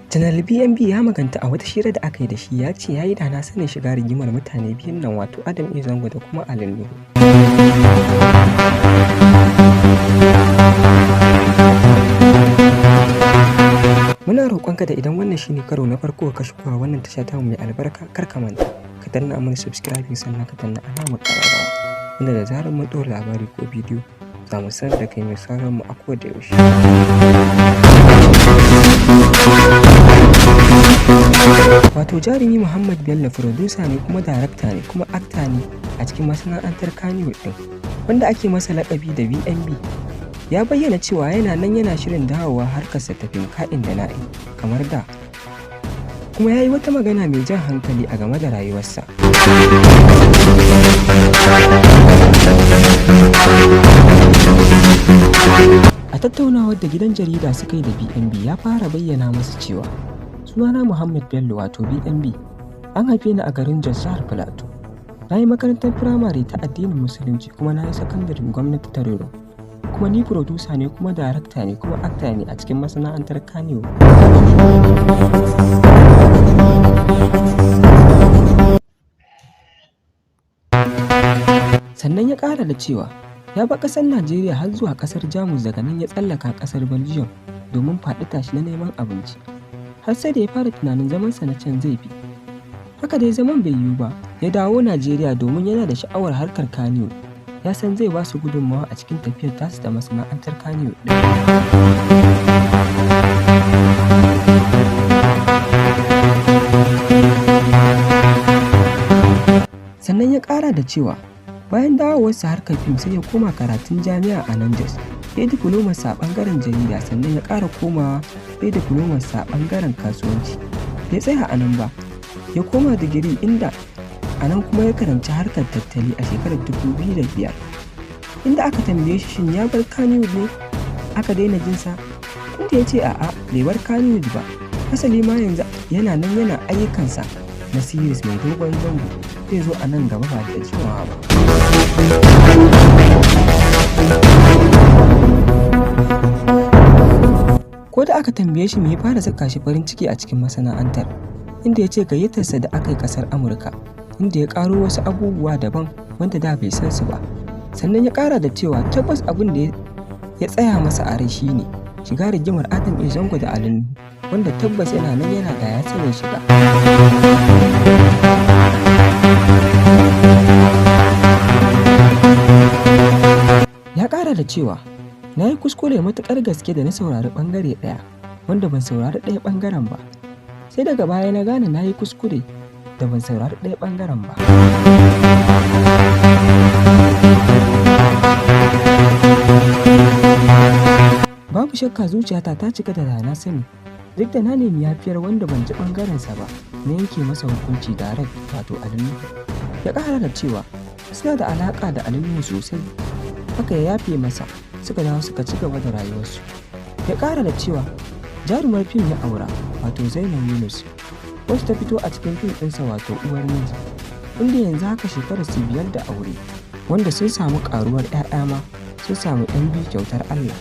Janar BNB ya maganta a wata hira da aka yi da shi, ya ce ya yi da na sanin shiga rigimar mutane biyun nan, wato Adam A Zango da kuma Ali Nuhu. Muna roƙonka da idan wannan shine karo na farko ka shigowa wannan tasha tamu mai albarka, kar ka manta ka danna mana subscribing, sannan ka danna alamar ƙararrawa, wanda da zarar mun ɗora labari ko bidiyo za mu sanar da kai mai sauran mu a koda yaushe. Wato jarumi Muhammad Bello producer ne, kuma darakta ne, kuma actor ne a cikin masana'antar Kannywood ɗin, wanda ake masa laƙabi da BNB. Ya bayyana cewa yana nan yana shirin dawowa harkarsa ta fim ka'in da na'in kamar da. Kuma ya yi wata magana mai jan hankali a game da rayuwarsa. A tattaunawar da gidan jarida suka yi da BNB, ya fara bayyana masa cewa sunana Muhammad Bello, wato BNB. An haife ni a garin Jos, jihar Filato. Na yi makarantar firamare ta addinin Musulunci, kuma na yi sakandaren gwamnati ta Rero. Kuma ni producer ne, kuma darakta ne, kuma actor ne a cikin masana'antar Kannywood. Sannan ya ƙara da cewa ya bar ƙasar Najeriya har zuwa ƙasar Jamus, daga nan ya tsallaka ƙasar Belgium domin faɗi tashi na neman abinci. Har sai da ya fara tunanin zamansa na can zai fi. Haka dai zaman bai yiwu ba, ya dawo Najeriya domin yana da sha'awar harkar Kannywood. Ya san zai ba su gudunmawa a cikin tafiyar tasu ta masana'antar Kannywood ɗin. Sannan ya ƙara da cewa bayan dawowarsa harkar fim sai ya koma karatun jami'a a nan Jos. Ya yi diflomarsa a ɓangaren jarida, sannan ya ƙara komawa ya yi diflomarsa a ɓangaren kasuwanci. Bai tsaya a nan ba, ya koma digiri, inda a nan kuma ya karanci harkar tattali a shekarar 2005. Inda aka tambaye shi shin ya bar Kannywood ne aka daina jinsa, inda ya ce a'a, bai bar Kannywood ba. Hasali ma yanzu yana nan yana ayyukansa na series mai dogon zango, zai zo a nan gaba ba da jimawa ba. Ko da aka tambaye shi me ya fara saka shi farin ciki a cikin masana'antar, inda ya ce gayyatarsa da aka yi ƙasar Amurka, inda ya ƙaro wasu abubuwa daban wanda da bai san su ba. Sannan ya ƙara da cewa tabbas abin da ya tsaya masa a rai shine shiga rigimar Adam A Zango da Ali Nuhu, wanda tabbas yana nan yana da ya sanin shiga. Ya ƙara da cewa na yi kuskure matuƙar gaske da na saurari ɓangare ɗaya wanda ban saurari ɗaya ɓangaren ba. Sai daga baya na gane na yi kuskure da ban saurari ɗaya ɓangaren ba. Babu shakka zuciyata ta cika da dana sani, duk da na nemi yafiyar wanda ban ji ɓangarensa ba, na yanke masa hukunci direct, wato Ali Nuhu. Ya ƙara da cewa suna da alaƙa da Ali Nuhu sosai, haka ya yafe masa suka dawo suka ci gaba da rayuwarsu. Ya ƙara da cewa jarumar fim ya aura, wato Zainab Yunus, wacce ta fito a cikin fim ɗinsa, wato Uwar Miji, inda yanzu haka shekarar su 5 da aure, wanda sun samu ƙaruwar 'ya'ya ma, sun samu 'yan biyu kyautar Allah.